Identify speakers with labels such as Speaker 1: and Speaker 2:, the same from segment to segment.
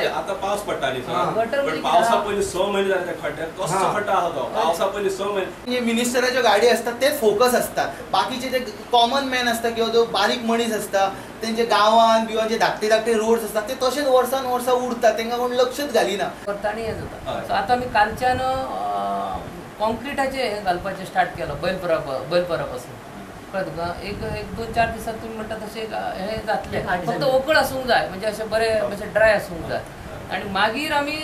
Speaker 1: आता पावस पडटा न्ही, पावसा पयलीं 6 म्हयने जाले त्या खड्ड्याक, कसो खड्डो आसा तो पावसा पयलीं 6 म्हयने.
Speaker 2: मिनिस्टराच्यो गाडी आसतात ते फोकस आसतात, बाकीचे जे कॉमन मॅन आसता किंवा जो बारीक मनीस आसता तेंचे गांवान बिवान जे धाकटे धाकटे रोड्स आसतात ते तशेंच वर्सान वर्सां उरतात, तांकां कोण लक्षच घालिना.
Speaker 3: करता आनी हें जाता. सो आतां आमी कालच्यान कॉन्क्रिटाचें हें घालपाचें स्टार्ट केलां बैलपरा पासून, कळ्ळें तुका. एक एक 2-4 दिसांत तुमी म्हणटा तशें हें जातलें, फक्त ओकळ आसूंक जाय, म्हणजे अशें बरें अशें ड्राय आसूंक जाय आनी मागीर आमी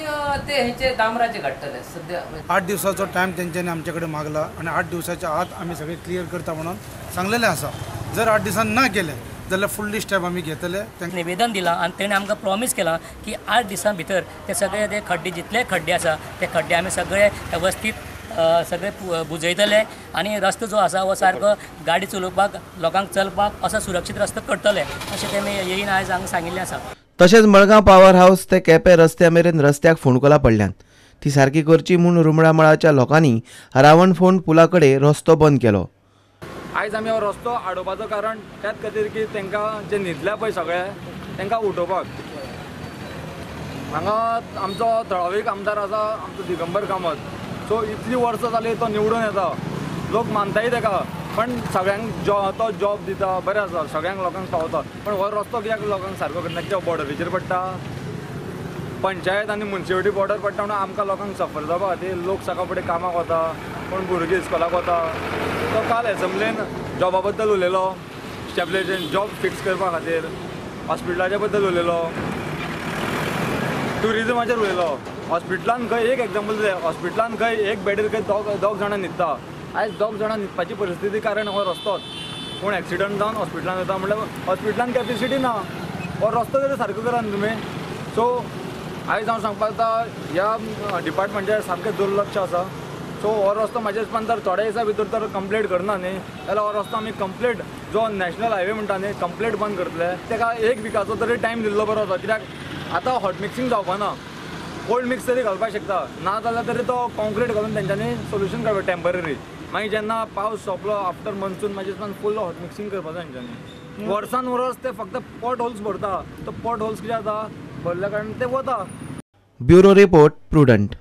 Speaker 3: ते हेचे डांबराचे काडटले. सद्या
Speaker 4: 8 दिवसाचो टायम तेंच्यांनी आमचे कडेन मागला आनी 8 दिवसाच्या आत आमी सगळें क्लियर करता म्हणून सांगलेलें आसा. जर 8 दिसान ना केलें जाल्यार फुडली स्टेप आमी घेतले.
Speaker 5: निवेदन दिलां आनी तेणें आमकां प्रॉमीस केलां की 8 दिसां भितर ते सगळे ते खड्डे जितले खड्डे आसा ते खड्डे आमी सगळे वेवस्थीत सगळे बुजयतले आनी रस्तो जो आसा हो सारको गाडी चलोवपाक लोकांक चलपाक असो सुरक्षीत रस्तो करतले अशें तेमी येईन आयज हांगा सांगिल्लें आसा.
Speaker 6: तशेंच मडगांव पावर हावस ते केपें रस्त्या मेरेन रस्त्याक फोंडकुलां पडल्यांत, ती सारकी करची म्हूण रुमडामळाच्या लोकांनी रावणफोंड पुला कडेन रस्तो बंद केलो.
Speaker 7: आयज आमी हो रस्तो आडोवपाचो कारण त्याच खातीर की तांकां जे न्हिदल्या पळय सगळे तांकां उठोवपाक. हांगा आमचो थळावीक आमदार आसा आमचो दिगंबर कामत, सो इतली वर्सां जाली तो निवडून येता, लोक मानताय ताका, पण सगळ्यांक तो जॉब दिता, बरें आसा, सगळ्यांक लोकांक पावता, पण हो रस्तो कित्याक लोकांक सारको करना? कित्याक बॉर्डरीचेर पडटा, पंचायत आनी मुन्सिपालिटी बॉर्डर पडटा म्हणून आमकां लोकांक सफर जावपा खातीर लोक सकाळ फुडें कामाक वता, कोण भुरगीं इस्कोलाक वता. तो काल एसेंब्लीन जॉबा बद्दल उलयलो, स्टेबलायजेशन जॉब फिक्स करपा खातीर, हॉस्पिटलाच्या बद्दल उलयलो, ट्युरिजमाचेर उलयलो. हॉस्पिटलान खंय एक एग्जाम्पल दिलें, हॉस्पिटलान खंय एक बेडीर खंय दोग जाणां न्हिदता, आयज 2 जाणां न्हिदपाची परिस्थिती कारण हो रस्तोच. कोण एक्सिडंट जावन हॉस्पिटलान वता म्हणल्यार हॉस्पिटलान कॅपेसिटी ना, हो रस्तो तरी सारको करा न्ही तुमी. सो आयज हांव सांगपाक जाता ह्या डिपार्टमेंटाचेर सामकें दुर्लक्ष आसा. सो हो रस्तो म्हाज्या हिसपान जर थोड्या दिसां भितर तर कंप्लीट करना न्ही जाल्यार हो रस्तो आमी कंप्लीट जो नॅशनल हायवे म्हणटा न्ही कंप्लीट बंद करतले. ताका 1 विकाचो तरी टायम दिल्लो बरो जाता, कित्याक आतां हॉट मिक्सिंग जावपा ना, कोल्ड मिक्स तरी घालपाक शकता, ना जाल्यार तरी तो कॉन्क्रीट घालून तेंच्यांनी सोल्युशन काडपाक टेम्पररी. मागीर जेन्ना पावस सोंपलो आफ्टर मॉन्सून म्हाज्या हिसपान फूल हॉट मिक्सिंग करपाचो तेंच्यांनी. वर्सान वर्स ते फक्त पॉट होल्स भरता, तो पॉट होल्स कितें जाता भरल्या कारणान ते वता.
Speaker 6: Bureau report, Prudent.